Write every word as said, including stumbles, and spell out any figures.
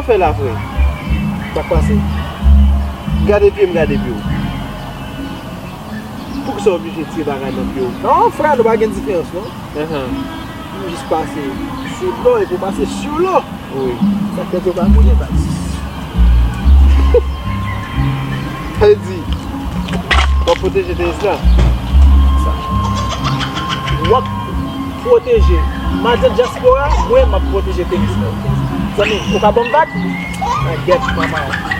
Fè la, frè. Sa k pase? Gade pye m, gade pye w. Poukisa w oblije tire bagay nan pye w? Non, frè, nou pa gen diferans, non. Ou jis pase sou dlo epi w pase sou lo. Wi. Sa k fè ke w pa mouye, baz. Sa vle di, w ap pwoteje tenis la? Sa. W ap pwoteje. Madan dyaspora, mwen, m ap pwoteje tenis la. Zanmi, ou ka ban m vag? A gèt manman w.